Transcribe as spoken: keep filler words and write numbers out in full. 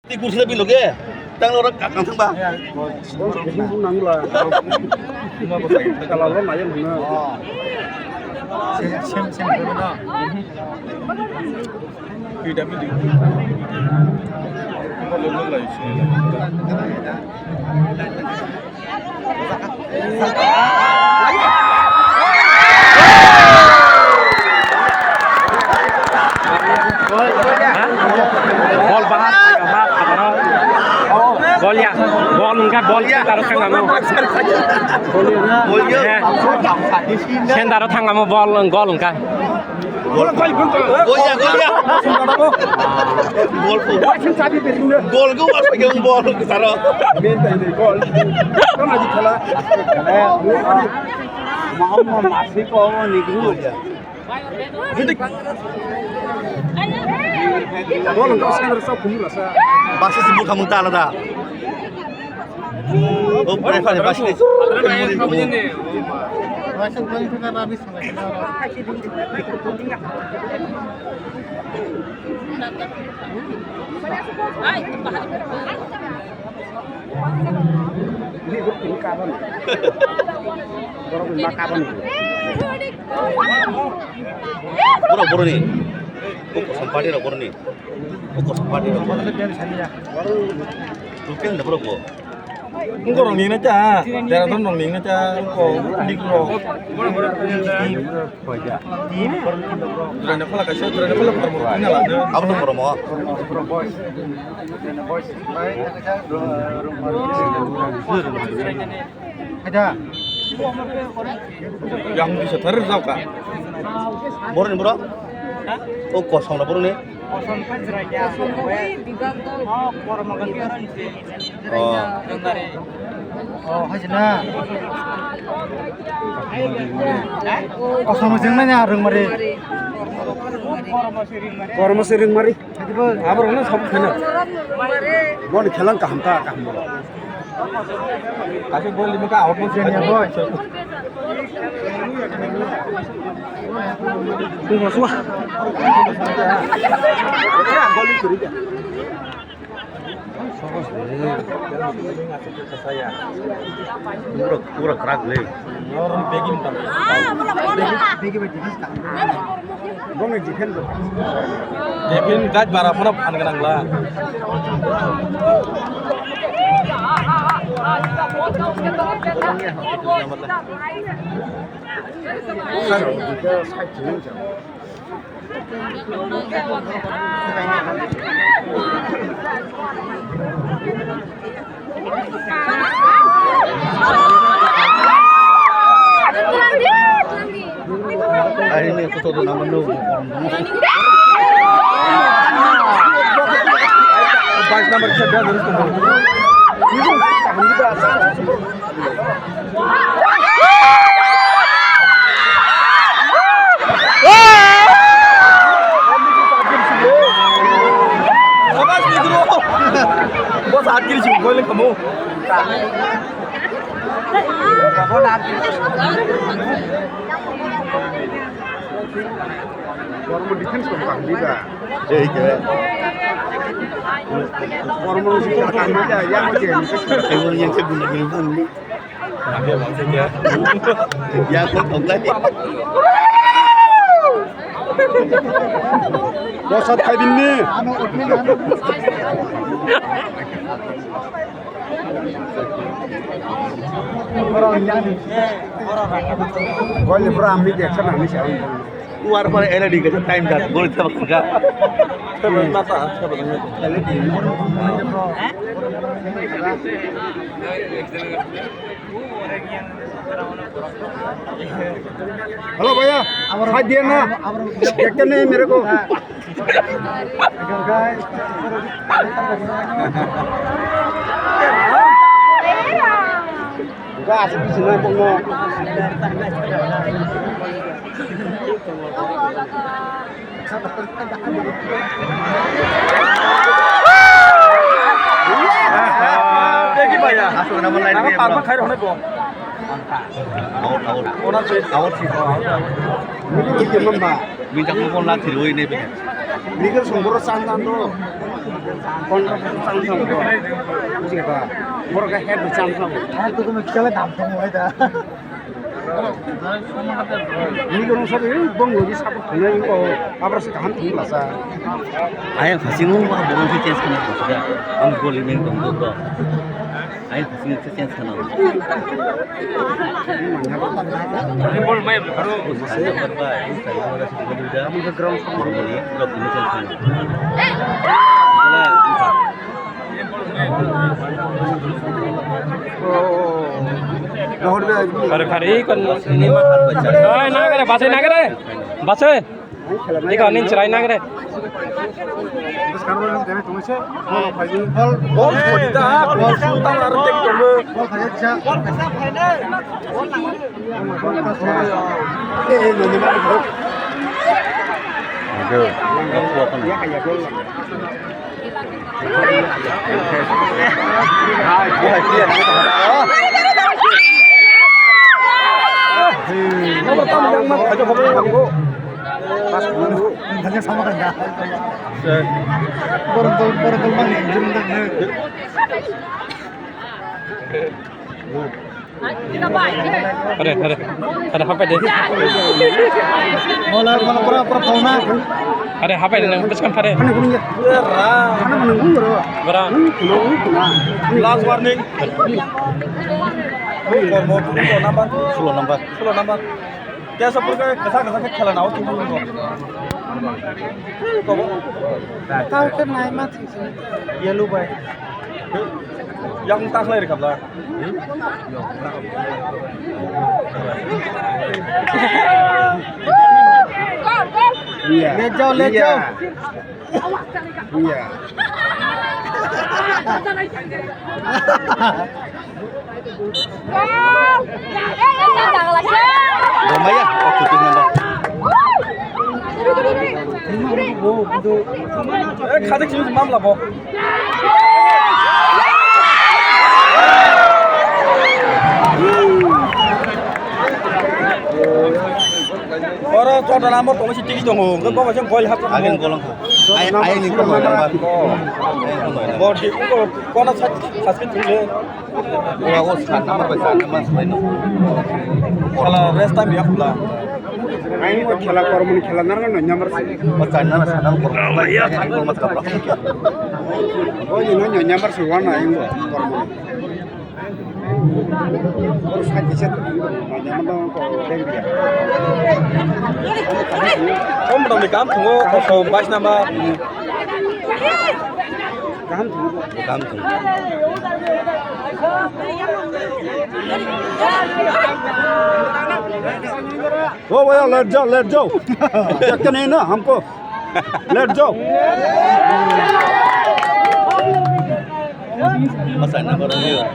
Ti kursi na bilo ke? Tang lo rak kang thang ba. Bol se bung bung nang la. Kala lo na yang na. Sem sem sem na. P W D. Bol lo lo la isi. Bol bahat, bahat, bahat. Bol ya, bol wngkha, bol center o thang amo. He. Center o thang amo, bol, gol wngkha. Gol, gol, gol, ya, gol, ya. Gol, gol. Gol, gol, gol, gol, gol, gol. Gol, gol, gol. Basi si mukha mukha alada. Oh, pare pare, basi ni. Borok boroni. Kok kosong party rok boroni. Kok kosong party rok. Local na borok bo. Ungko rong nina cha, Dehradun rong nina cha, ungko lik rok. Jurani phala kaisa, jurani phala phala phala phala. Abo to poromo. Yang bisa terus tau ka. Boroni borok. O kosong na boroni. Oh. Oh, hai sina. Kosom jeng nanya rwngmari. Kormo se rwngmari. Abo rwngno sab kheno. Boni khelang kaham ta, kaham bolo. Kaisa gol lima ka out. Jenya boy. Tunggu suah. Pura, pura crack le. Defend gaj bara phano phan gwnang la. Aini kuto do nama no. Bais number khe da. Bos atkiri si boile kamu. Bormo defense ko bang di ba. Ei ke. Bormo si ka ma ja ya ko je. Ei won yang se guna guna bang. Yang kok oblai. Bosat khaibinni. Gol pura amni dekha na ni sa. Uar pore L E D ke time da gol thaba ka. Mata. Hello भैया, साथ दिया ना, देखते नहीं मेरे को। Degi bhaiya. Asuk nama lain. Ang dia, parma bro. Khai rok nai bo. Out, out. Ona se out si. Ini kita memba. Minta kupon lah, thirwi ne be. Ini kan sumber sandan tu. Pondro bosor chang thang bo. Buji kha ba? Borok khe head bo chang thang bo. Head to kumi kisa le dam thang bo da. Ni kono sabi bong logi support khanai ko abra se kaham thang lasa. Ayang phasing mo ba bong se change kana ko da. Ang goli meng dong do. Ayang phasing se change kana. Ni manya ba. Ni bol mai bro. Sa ya ba ba. Sa ya ba da. Ang ground support ni log ni change kana. Are khari kon. Oi, nagare, basai nagare. Basai. Iko nin chrai nagare. Borok dol, borok dol mangni, jurung dol. Are, are, are, hapai de. Mola, mola, pura, pura, pura. Are, hapai de, nang bwskang phare. Bora. Last warning. Number. Sullo number. Sullo number. Kesa pura kesa kesa khe khela nao tu. Tao khe nai ma. Yellow bai. Yang tak lai rekam lah. Iya. Let jao, let jao. Iya. Romaya, oh, tutup nambah. Eh, khadik sini mamla bo. Oro chota number tong si tiki tongo. Hwnkhe bo kaisa gol hap. Agen golong. Ai, ai ni ko number. Bo di ko kona sa sa ke tule. Ora o sa number bai sa number bai no. Kala rest time ya khula. Ai mo khela kormo ni khela narga no number. O sa number sa number. Ai ko mat ka. O ni no number se wana ai mo kormo. Kom dong di kam thungo, kosom bais number. Kam thung. ओ भैया, लेट जाओ, लेट जाओ। देखते नहीं ना हमको, लेट जाओ। Masa na baru yun.